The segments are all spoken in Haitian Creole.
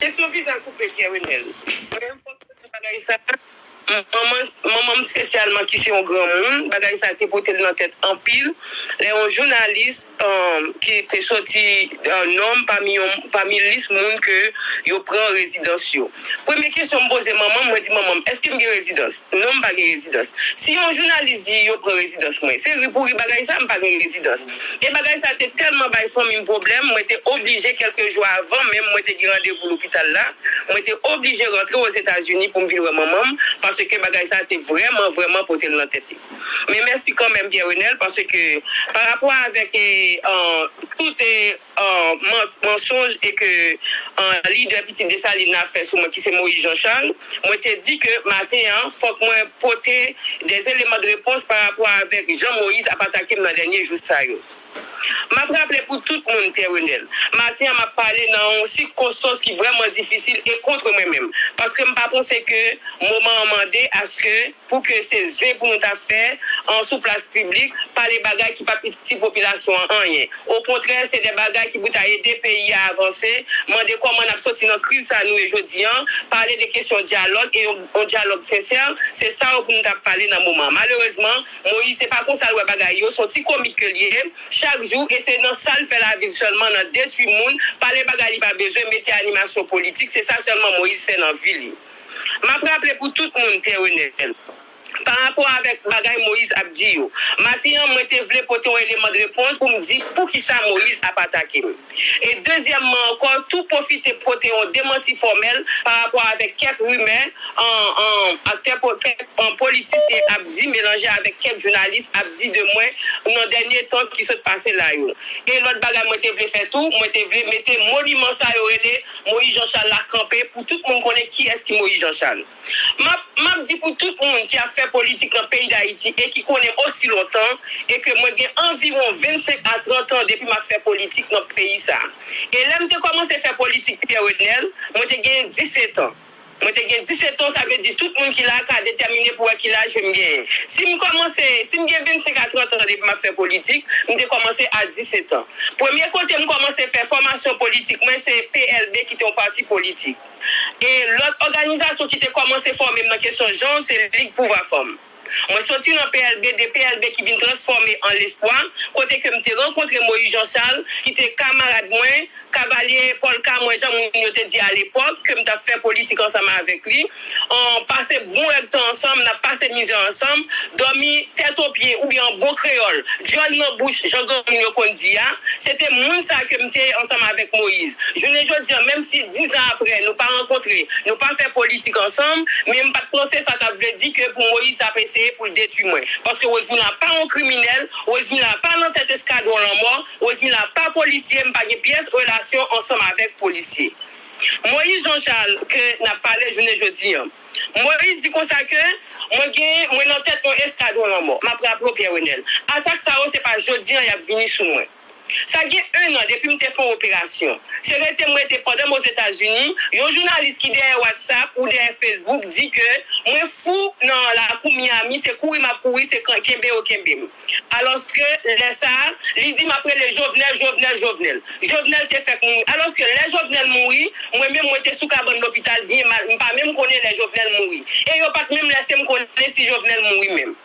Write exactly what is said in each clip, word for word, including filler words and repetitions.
kesyon viza koupe, Pierre Renel. Mwen menm, fòk mwen di bagay sa. Manman, manman m espesyalman, ki se yon granmoun, bagay sa te pote l nan tèt anpil. Lè yon jounalis, um, ki te soti, uh, non m pami yon, pami lis moun ke yo pran rezidans yo. Premye kesyon m poze manman m, mwen di, "Manman m, èske m gen rezidans?" Non, m pa gen rezidans. Si yon jounalis di yo pran rezidans mwen, se ri pou ri bagay sa, m pa gen rezidans. E bagay sa te tèlman bay fanmi m pwoblèm, mwen te oblije, kèlke jou avan menm mwen te gen randevou lopital la, mwen te oblije rantre Ozetazini pou m vin wè manman m, paske bagay sa te vrèman, vrèman pote l nan tèt li. Men mèsi kanmenm, Pierre Renel, paske pa rapò avèk, e, an, tout, e, an, man-, mansonj e ke, an, lidè Pitit Desalin nan ap fè sou mwen, ki se Moïse Jean Charles, mwen te di ke maten an, fòk mwen pote de eleman de repons pa rapò avèk jan Moïse ap atake m nan dènye jou sa yo. M ap raple pou tout moun, Pierre Renel, maten an m ap pale nan yon sikonstans ki vrèman difisil e kont mwen menm, paske m pa panse ke moman an mande aske pou ke se zen pou nou ta fè, an, sou plas piblik, pale bagay ki p ap itil popilasyon an anyen. Okontrè, se de bagay ki pou ta ede peyi a avanse, mande kòman n ap soti nan kriz sa nou ye jodi an, pale de kesyon dyalòg e yon, yon dyalòg sensè, se sa yo pou nou ta pale nan moman an. Malerezman, Moïse, se pa konsa l wè bagay yo, se yon ti komik ke l ye, chak jou, e se nan sa l fè lavi l sèlman, nan detwi moun, pale bagay li pa bezwen, mete animasyon politik, se sa sèlman Moïse fè nan vi li. M ap raple pou tout moun, Pierre Renel, pa rapò avèk bagay Moïse ap di yo. Maten an, mwen te vle pote yon eleman de repons pou m di poukisa Moïse ap atake m. E dezyèmman ankò, tou pwofite pote yon demanti fòmèl pa rapò avèk kèk rimè, an, an, aktè po-, kèk, an, politisyen ap di, melanje avèk kèk jounalis ap di de mwen nan dènye tan ki sot pase la yo. E lòt bagay mwen te vle fè tou, mwen te vle mete moniman sa yo rele Moïse Jean Charles la kanpe pou tout moun konnen kiyès ki Moïse Jean Charles. M ap, m ap di pou tout moun ki ap fè politik nan peyi Dayiti e ki konnen m osi lontan, e ke mwen gen anviwon vennsenk a trant an depi m ap fè politik nan peyi sa a. E lè m te kòmanse fè politik, Pierre Renel, mwen te gen disèt an. Mwen te gen disèt an, sa vle di tout moun ki la ka detèmine pou wè ki laj ke m genyen. Si m kòmanse, si m gen vennsenk a trant an depi m ap fè politik, m te kòmanse a disèt an. Premye kote m kòmanse fè fòmasyon politik mwen, se P L B, ki te yon pati politik. E lòt òganizasyon ki te kòmanse fòme m nan kesyon jan, se Lig Pouvwa Fanm. Mwen soti nan P L B, de P L B ki vin transfòme an Lespwa, kote ke m te rankontre Moïse Jean Charles, ki te kamarad mwen, kavalye pòlka mwen, jan moun yo te di alepòk, ke m t ap fè politik ansanm avèk li. An pase bon rèd tan ansanm, n ap pase mizè ansanm, dòmi tèt o pye oubyen an bon kreyòl, djòl nan bouch, jan granmoun yo konn di a. Se te moun sa ke m te ansanm avèk Moïse. Jounen jodi an, menm si diz an apre, nou pa rankontre, nou pa fè politik ansanm, men m pa t panse sa t ap vle di ke pou Moïse ap eseye pou l detwi mwen. Paske Rosemila pa yon kriminèl, Rosemila pa nan tèt eskadwon lanmò, Rosemila pa polisye, m pa gen pyès relasyon ansanm avèk polisye. Moïse Jean Charles ke n ap pale jounen jodi an. Moïse di konsa ke mwen gen, mwen nan tèt yon eskadwon lanmò. M ap raple w, Pierre Renel, atak sa yo, se pa jodi an y ap vini sou mwen. Sa gen en an depi m te fè yon operasyon. Se rete m rete pandan m Ozetazini, yon jounalis ki dèyè WhatsApp ou dèyè Facebook di ke mwen fou nan lakou Miami, se kouri m ap kouri, se kan-, kenbe yo kenbe m. Alòske, lè sa a, li di m ap rele Jovenel, Jovenel, Jovenel. Jovenel te fèk mouri. Alòske, lè Jovenel mouri, mwen menm, mwen te sou kabann lopital byen mal. M pa menm konnen lè Jovenel mouri. E yo pa t menm lèse m konnen si Jovenel mouri menm.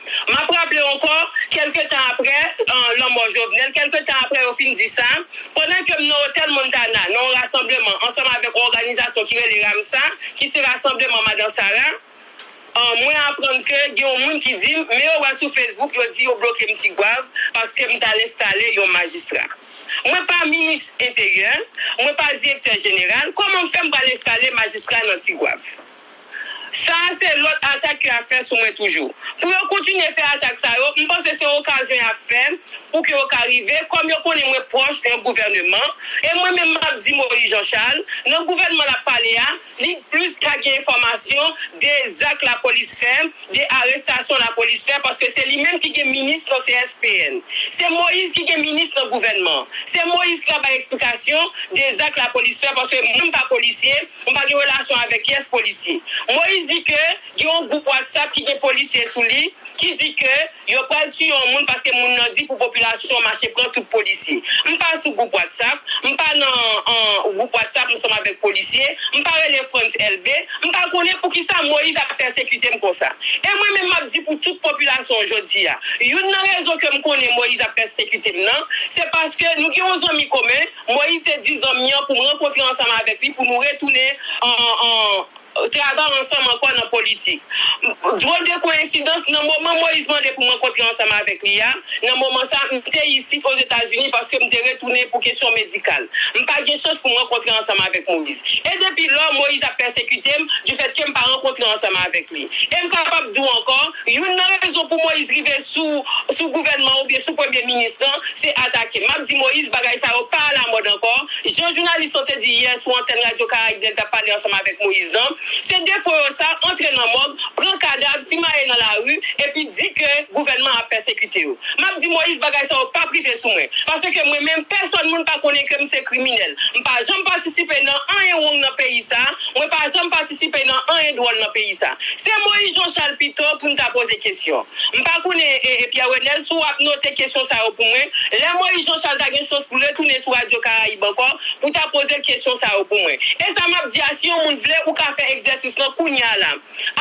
M ap raple w ankò, kèlke tan apre, an, lanmò Jovenel, kèlke tan apre yo fin di sa, pandan ke m nan Otèl Montana, nan yon rasanbleman, ansanm avèk yon òganizasyon ki rele RAMSA, ki se Rasanbleman Madan Sara, an, mwen aprann ke gen yon moun ki di m, men yo wè sou Facebook, yo di yo bloke m Tigwav, paske m t al enstale yon majistra. Mwen pa minis enteryè, mwen pa direktè jeneral, kòman m fè m pral enstale majistra nan Tigwav? Sa a se lòt atak ke y ap fè sou mwen toujou. Pou yo kontinye fè atak sa yo, m panse se yon okazyon y ap fè pou ke yo ka rive, kòm yo konnen mwen pwòch yon gouvèneman, e mwen menm m ap di Moïse Jean Charles, nan gouvènman l ap pale a, li plis ka gen enfòmasyon de zak lapolis fè, de arestasyon lapolis fè, paske se li menm ki gen minis nan C S P N. Se Moïse ki gen minis nan gouvènman an. Se Moïse ki ka bay eksplikasyon de zak lapolis fè, paske mwen m pa polisye, m pa gen relasyon avèk pyès polisye. Moïse di ke gen yon gwoup WhatsApp ki gen polisye sou li, ki di ke yo pral tiye yon moun paske moun nan di pou popilasyon an mache pran tout polisye. M pa sou gwoup WhatsApp, m pa nan an, gwoup WhatsApp ansanm avèk polisye, m pa rele Frantz Elbé, m pa konnen poukisa Moïse ap pèsekite m konsa. E mwen menm m ap di pou tout popilasyon an jodi a, youn nan rezon ke m konnen Moïse ap pèsekite m nan, se paske nou gen yon zanmi komen, Moïse te di zanmi an pou m rankontre ansanm avèk li pou nou retounen an, an, travay ansanm ankò nan politik. Dwòl de koyensidans, nan moman Moïse mande pou m rankontre ansanm avèk li a, nan moman sa, m te isit Ozetazini paske m te retounen pou kesyon medikal. M pa gen chans pou m rankontre ansanm avèk Moïse. E depi lò, Moïse ap pèsekite m, difèt ke m pa rankontre ansanm avèk li. E m kapab di w ankò, youn nan rezon pou Moïse rive sou, sou gouvènman oubyen sou premye minis lan, se atake m. M ap di Moïse, bagay sa yo pa alamòd ankò. Jan jounalis lan te di yè sou antèn Radyo Karayib lè l t ap pale ansanm avèk Moïse lan, se defo yo sa, antre nan mòg, pran kadav, simaye nan lari, epi di ke gouvènman an ap pèsekite yo. M ap di Moïse, bagay sa yo p ap rive sou mwen. Paske mwen menm, pèsòn moun pa konnen ke m se kriminèl. M pa janm patisipe nan anyen wrong nan peyi sa, mwen pa janm patisipe nan anyen dwòl nan peyi sa. Se Moïse Jean Charles pito pou n ta poze kesyon. M pa konnen, e, e, Pierre Renel, si w ap note kesyon sa yo pou mwen, lè Moïse Jean Charles ta gen chans pou retounen sou Radyo Karayib ankò, pou ta poze l kesyon sa yo pou mwen. E sa m ap di a, si yon moun vle, ou ka fè egzèsis lan kounye a la.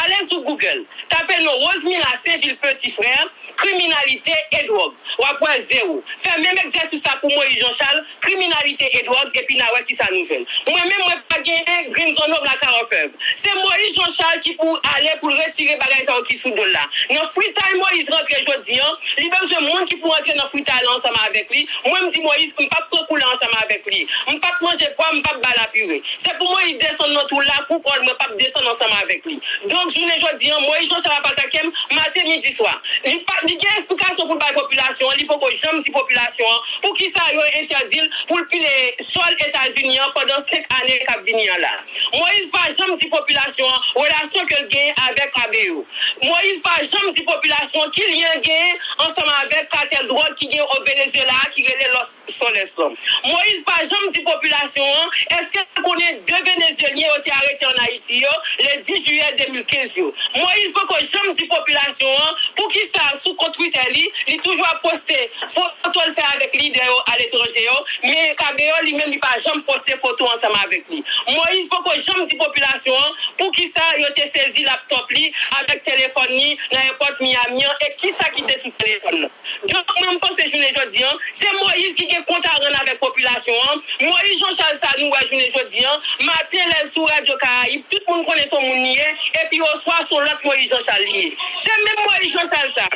Ale sou Google, tape non Rosemila Sainvil Petit Frère, kriminalite e dwòg. W ap wè zewo. Fè menm egzèsis sa pou Moïse Jean Charles, kriminalite e dwòg, epi n a wè kisa nou jwenn. Mwen menm, mwen pa genyen Greens on Home la Carafev. Se Moïse Jean Charles ki pou ale pou l retire bagay sa yo ki sou do l la. Nan fritay Moïse rantre jodi an, li bezwen moun ki pou rantre nan fritay la ansanm avèk li. Mwen, m di Moïse, m p ap pran kou la ansanm avèk li. M p ap manje pwa, m p ap ba l a pire. Se pou Moïse desann nan twou la pou kò l, mwen p ap desann ansanm avèk li. Donk, jounen jodi an, Moïse Jean Charles ap atake m maten, midi, swa. Li pa, li gen esplikasyon pou l bay popilasyon an, li poko janm di popilasyon an poukisa yo entèdi l pou l pile sòl Etazini an pandan senk ane k ap vini an la. Moïse pa janm di popilasyon an relasyon ke l genyen avèk Kabeyo. Moïse pa janm di popilasyon ki lyen l genyen ansanm avèk katèl dwòg ki gen o Venezuela a ki rele Los Soles lan. Moïse pa janm di popilasyon an èske l konnen de Venezyelyen yo te arete ann Ayiti yo le dis jiyè de mil kenz yo. Moïse poko janm di popilasyon an poukisa sou kont Twitter li, li toujou ap poste foto l fè avèk lidè yo aletranje yo, men Kabeyo li menm li pa janm poste foto ansanm avèk li. Moïse poko janm di popilasyon an poukisa yo te sezi laptop li avèk telefòn li nan èpòt Miami an e kisa ki te sou telefòn nan. Donk, mwen, m panse jounen jodi an, se Moïse ki gen kont a rann avèk popilasyon an. Moïse Jean Charles sa nou wè jounen jodi an, maten lè l sou Radyo Karayib, tout moun konnen se yon moun li ye, epi oswa se yon lòt Moïse Jean Charles li ye. Se menm Moïse Jean Charles sa.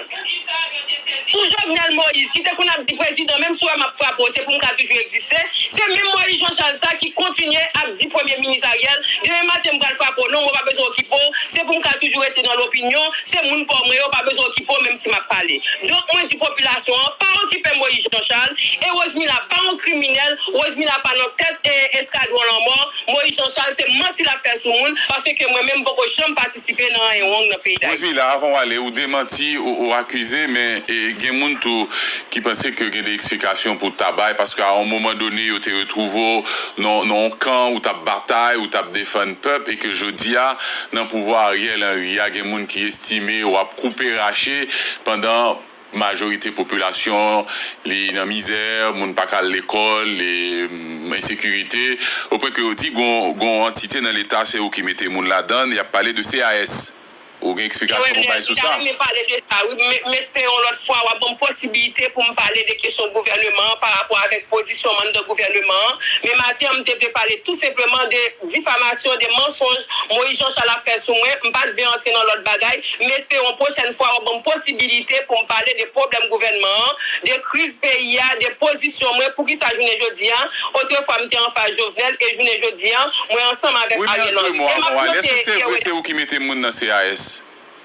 Sou Jovenel Moïse, ki te konn ap di prezidan, menm si w wè m ap frape w, se pou m ka toujou egziste. Se menm Moïse Jean Charles sa ki kontinye ap di premye minis Ariel, demen maten m pral frape w, non, mwen pa bezwen okipe w, se pou m ka toujou rete nan lopinyon, se moun pa w mwen yo, pa bezwen okipe w, menm si m ap pale. Donk, mwen di popilasyon an, pa okipe Moïse Jean Charles, e Rosemila pa yon kriminèl, Rosemila pa nan tèt e eskadwon lanmò, Moïse Jean Charles se manti l ap fè sou moun, paske mwen menm m poko janm patisipe nan anyen wrong nan peyi Dayiti. Rosemila, avan w ale, ou demanti, ou, ou akize, men e, gen moun tou ki panse ke gen de eksplikasyon pou ta bay, paske a yon moman done, yo te retwouve w nan, nan yon kan, ou t ap batay, ou t ap defann pèp, e ke jodi a, nan pouvwa Ariel Henry a, gen moun ki estime w ap koupe rache, pandan majorite popilasyon li nan mizè, moun pa ka al lekòl, e, ensekirite, opwen ke yo di gon, gon antite nan Leta, se yo ki mete moun ladan l, y ap pale de C A S. Ou gen eksplikasyon pou bay sou sa? Mwen ta renmen pale de sa, wi. M, m espere yon lòt fwa, w ap ban m posibilite pou m pale de kesyon gouvèneman an pa rapò avèk pozisyon m anndan gouvèneman an. Men maten an, m te vle pale tou senpleman de difamasyon, de mansonj Moïse Jean Charles ap fè sou mwen. M pa t vle antre nan lòt bagay. M espere yon pwochèn fwa, w ap ban m posibilite pou m pale de pwoblèm gouvènman an, de kriz peyi a, de pozisyon mwen, poukisa jounen jodi a, otrefwa m te anfas Jovenel, e jounen jodi a, mwen ansanm avèk Ariel Henry. E m ap note, Pierre Renel. Wi, men an de mo, avan w ale, èske se vre se ou ki mete moun nan C A S?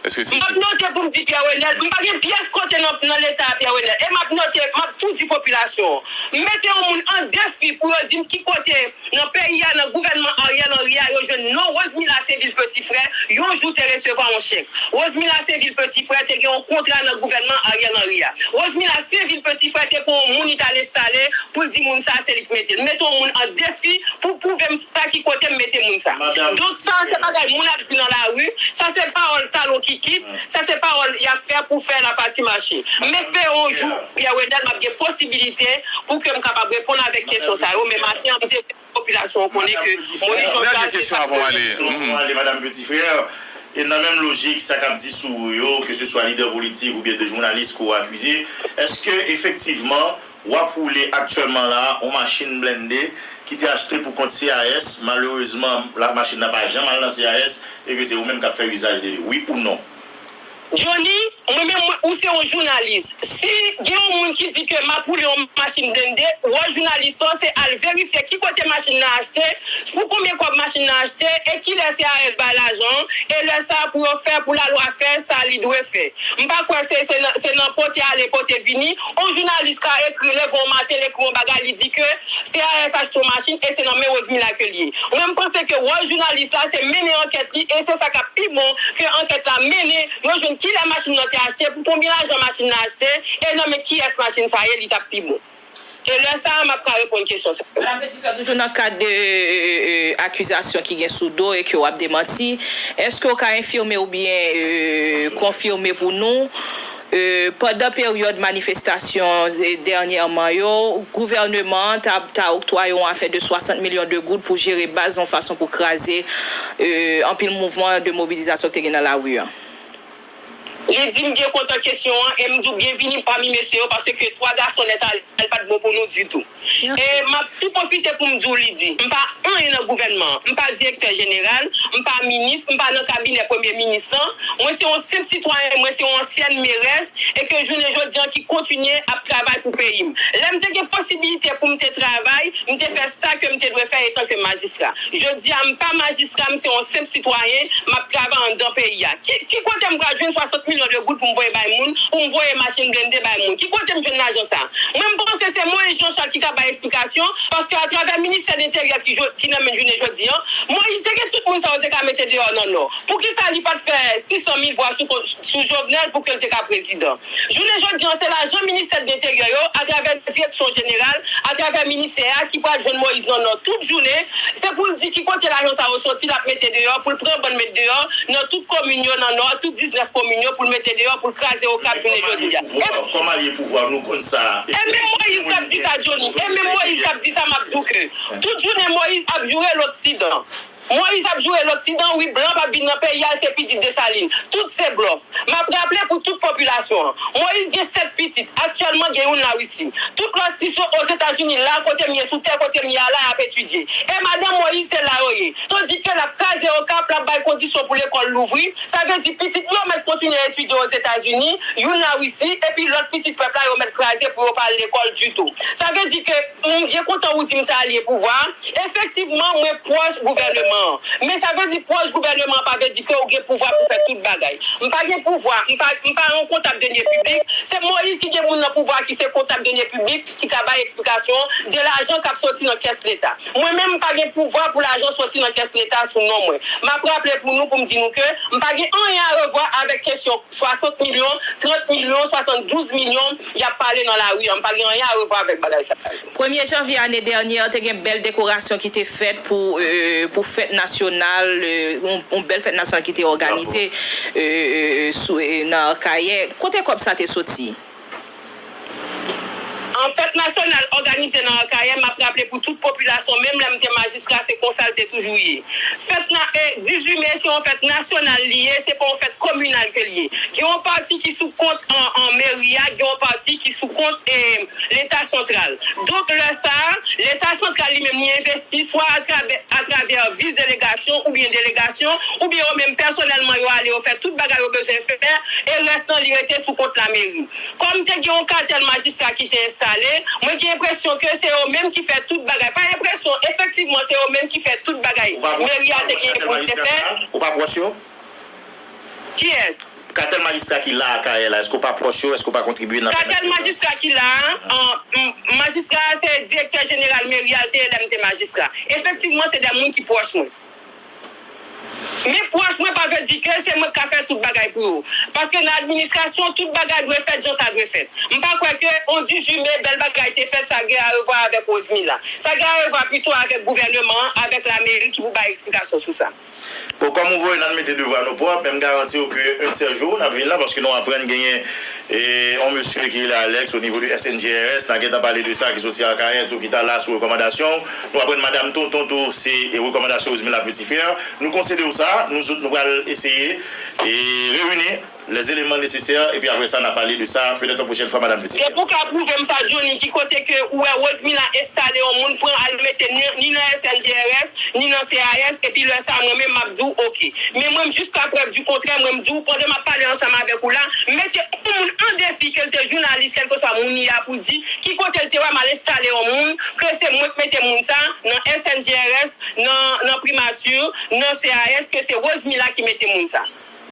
Èske se vre? M ap note pou m di Pierre Renel, m pa gen pyès kote nan, nan Leta a, Pierre Renel. E m ap note, m ap tou di popilasyon an. M mete yon moun an defi pou yo di m ki kote nan peyi a, nan gouvènman Ariel Henry a, yo jwenn non Rosemila se Sevil Petit Frère, yon jou te resevwa yon chèk. Rosemila Sevil Petit Frère te gen yon kontra nan gouvènman Ariel Henry a. Rosemila Sevil Petit Frère te pran yon moun li t al enstale pou l di moun sa se li k mete l. M mete yon moun an defi pou pwouve m sa ki kote m mete moun sa. Donk sa se bagay moun ap di nan lari, sa se pawòl talon kikit, sa se pawòl y ap fè pou fè lapati mache. M espere yon jou, Pierre Wendell, m ap gen posibilite pou ke m kapab reponn avèk kesyon sa yo, men maten an m te vle popilasyon an konnen ke Moyiz Jan Chal se sa. Madan Petit Frère, e nan menm lojik, sa k ap di sou ou yo, ke se swa lidè politik oubyen de jounalis ke w akize, èske efektivman w ap woule aktyèlman la a yon machin blende ki te achte pou kont C R S, malerezman la machin nan pa janm al nan C R S e ke se ou menm k ap fè izaj de li, wi ou non? Johnny, mwen menm mwen, ou se yon jounalis. Si gen yon moun ki di ke m ap woule yon machin blende, wòl jounalis lan se al verifye ki kote machin nan achte, pou konbyen kòb machin nan achte e kilè C R S bay lajan an, e lè sa a pou yo fè, pou lalwa fè sa li dwe fè. M pa kwè se se nan se nan pote ale pote vini, yon jounalis ka ekri leve yon maten l ekri yon bagay li di ke C R S achte yon machin e se nan men Rosemila ke l ye. Mwen m panse ke wòl jounalis la se mennen ankèt li e se sa k ap pi bon ke ankèt la mennen yo jwenn kilè machin nan te achte, pou konbyen lajan machin nan achte e nan men kiyès machin sa ye li t ap pi bon. E lè sa a m ap ka reponn kesyon sa yo. Madan Petit Frère, toujou nan kad de akizasyon ki gen sou do e ke w ap demanti, èske w ka enfime oubyen konfime pou nou pandan peryòd manifestasyon dènyèman yo, gouvèneman an ta oktwaye yon afè de swasant milyon de goud pou jere baz yon fason pou kraze anpil mouvman de mobilizasyon ki te gen nan lari a? Li di m byen kontan kesyon an e m di w byenvini pami mesye yo paske twa gason nèt ale l pa t bon pou nou ditou. E m ap tou pwofite pou m di w li di, m pa anyen nan gouvènman an, m pa direktè jeneral, m pa minis, m pa nan kabinè premye minis lan, mwen se yon senp sitwayen, mwen se yon ansyèn merès e ke jounen jodi an ki kontinye ap travay pou peyi m. Lè m te gen posibilite pou m te travay, m te fè sa ke m te dwe fè etanke majistra. Jodi a m pa majistra, m se yon senp sitwayen, m ap travay anndan peyi a. Ki ki kote m pral jwenn swasant milyon de goud pou m voye bay moun, pou m voye machin blende bay moun? Ki kote m jwenn lajan sa? Mwen m panse se Moyiz Jan Chal ki ka bay eksplikasyon, paske atravè ministè lenteryè ki ki nan men l jounen jodi an, Moyiz te gen tout moun sa yo te ka mete deyò nan Nò. Poukisa li pa t fè sis san mil vwa sou sou Jovenel pou ke l te ka prezidan? Jounen jodi an se lajan ministè de lenteryè yo, atravè direksyon jeneral, atravè ministè a ki pral jwenn Moyiz nan Nò tout jounen, se pou l di ki kote lajan sa yo soti l ap mete deyò, pou l pran bann met deyò nan tout komin yo nan Nò, tout diznèf komin yo pou l mete deyò, pou l kraze Okap jounen jodi a. E menm Moyiz k ap di sa Johnny, e menm Moyiz k ap di sa m ap di w ke tout jounen Moyiz ap joure loksidan. Moyiz ap joure loksidan, wi blan p ap vin nan peyi a, se pitit Desalin. Tout se blòf. M ap raple pou tout popilasyon an, Moyiz gen sèt pitit, aktyèlman gen youn Larisi. Tout lòt sis yo Ozetazini la kote m ye, sou tè kote m ye a la y ap etidye. E madanm Moyiz se la yo ye. Tandike l ap kraze Okap, l ap bay kondisyon pou lekòl louvri, sa vle di pitit li yo mèt kontinye etidye Ozetazini, youn Larisi, epi lòt pitit pèp la yo mèt kraze pou yo pa al lekòl ditou. Sa vle di ke m byen kontan ou di m sa alye pouvwa a. Efektivman, mwen pwòch gouvèneman an. Men sa vle di pwòch gouvèneman an pa vle di ke ou gen pouvwa pou fè tout bagay. M pa gen pouvwa, m pa m pa yon kontab deniye piblik. Se Moyiz ki gen moun nan pouvwa a ki se kontab deniye piblik ki ka bay eksplikasyon de lajan k ap soti nan kès Leta. Mwen menm m pa gen pouvwa pou lajan soti nan kès Leta sou non mwen. M ap raple pou nou pou m di nou ke m pa gen anyen a revwa avèk kesyon swasant milyon, trant milyon, swasanndouz milyon y ap pale nan lari a. M pa gen anyen a revwa avèk bagay sa yo. Premye janvye ane dènyè, te gen bèl dekorasyon ki te fèt pou pou fèt nasyonal, yon bèl fèt nasyonal ki te òganize nan Akayè. Kote kòb sa te soti? An fèt nasyonal òganize nan Akayè, m ap raple pou tout popilasyon, menm lè m te majistra, se konsa l te toujou ye. Fèt na, e, dizuit me se yon fèt nasyonal li ye, se pa yon fèt kominal ke l ye. Gen yon pati ki sou kont an, an meri a, gen yon pati ki sou kont e, Leta santral. Donk, lè sa a, Leta santral li menm li envesti swa atravè, atravè vis delegasyon oubyen delegasyon, oubyen yo menm pèsonèlman yo ale yo fè tout bagay yo bezwen fè, e rès lan li rete sou kont lameri. Kòm te gen yon katèl majistra ki te enstale, mwen gen enpresyon ke se yo menm ki fè tout bagay. Pa enpresyon, efektivman se yo menm ki fè tout bagay meri a te genyen pou l te fè. Ou pa pwòch yo? Kiyès? Katèl majistra ki la Akayè la, èske w pa pwòch yo, èske w pa kontribye nan fè... Katèl majistra ki la a, majistra a se direktè jeneral meri a l te ye lè m te majistra. Efektivman se de moun ki pwòch mwen. Men pwòch mwen pa vle di ke se mwen k ka fè tout bagay pou yo. Paske nan administrasyon, tout bagay dwe fèt jan sa dwe fèt. M pa kwè ke on dizuit me, bèl bagay te fèt, sa gen a revwa avèk Rosemila. Sa gen a revwa pito avèk gouvèneman an, avèk lameri ki pou bay eksplikasyon sou sa. Bon, kòm ou voye n al mete devwa nou pwòp, men m garanti w ke yon sèl jou, n ap vin la, paske nou aprann genyen e, yon mesye ki rele Alex o nivo de S N G R S, n a gentan pale de sa, ki soti Akayè tou, ki ta la sou rekòmandasyon w. Nou aprann madanm Tonton tou, se e, rekòmandasyon Rosemila Petit Frère. Nou konsede w sa, nou zot, nou pral eseye e, reyini les éléments nécessaires, epi apre sa, n a pale de sa, petèt yon pwochèn fwa, madanm Petit Frère. Depi w ka pwouve m sa, Johnny, ki kote ke ou wè Rosemila enstale yon moun, pran al mete ni, ni nan S N G R S, ni nan C A S, epi lè sa a, mwen menm, m ap di w, oke. Men mwen, m jiska prèv di kontrè, mwen, m di w, pandan m ap pale ansanm avèk ou la, m mete yon moun an defi, ke l te jounalis, kèlkeswa moun li a, pou di ki kote l te wè m al enstale yon moun, ke se mwen k mete moun sa nan S N G R S, nan, nan primati, nan C A S, ke se Rosemila ki mete moun sa.